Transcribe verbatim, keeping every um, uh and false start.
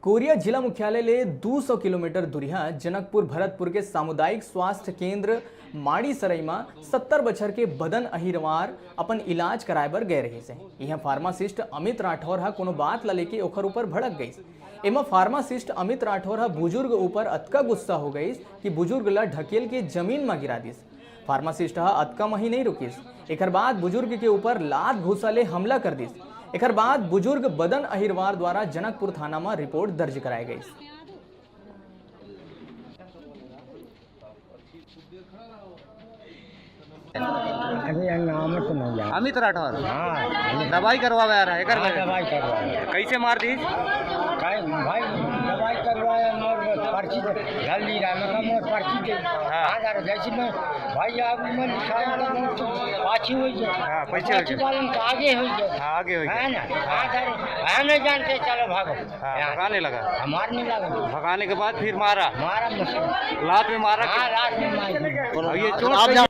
कोरिया जिला मुख्यालय ले दू सौ किलोमीटर दूरिहा जनकपुर भरतपुर के सामुदायिक स्वास्थ्य केंद्र माड़ीसरई म सत्तर बछर के बदन अहिरवार अपन इलाज कराए बर गए रहिस हे। इहां फार्मासिस्ट अमित राठौर ह कोनो बात ल लेके ओखर ऊपर भड़क गइस। एमा फार्मासिस्ट अमित राठौर ह बुजुर्ग ऊपर अतका गुस्सा हो गइस कि बुजुर्ग ल ढकेल के जमीन म गिरा दिस। फार्मासिस्ट ह अतका म ही नइ रुकिस, एखर बाद बुजुर्ग के ऊपर लात घूसा ले हमला कर दिस। एखर बाद बुजुर्ग बदन अहिरवार द्वारा जनकपुर थाना म रिपोर्ट दर्ज कराए गइस। अरे यार, नाम तो नहीं याद। अमित राठौर। हाँ, दवाई करवावे आ रहा है एकर हाँ, घर। दवाई करवाए। कैसे मार दी? काहे भाई, दवाई करवाए, मोर पर्ची दे, घर ली रहा, मैं कहा, "मोर पर्ची दे।" हाँ। हाँ, सर, जैसे मैं, भाई, आप मैं लिखा है, तो मोर तो पाछी हो गया। हाँ, पाछी हो गया। पाछी वाले का आगे हो गया। हाँ, आगे हो गया। है ना? हाँ, सर, हम नहीं जानते, चलो भागो। हाँ, यहाँ। भगाने लगा। हमार नहीं लगा। भगाने के बाद फिर मारा। मारा मुझसे। लात में मारा। हाँ, लात में मार दिया। और ये चोट आप कैसे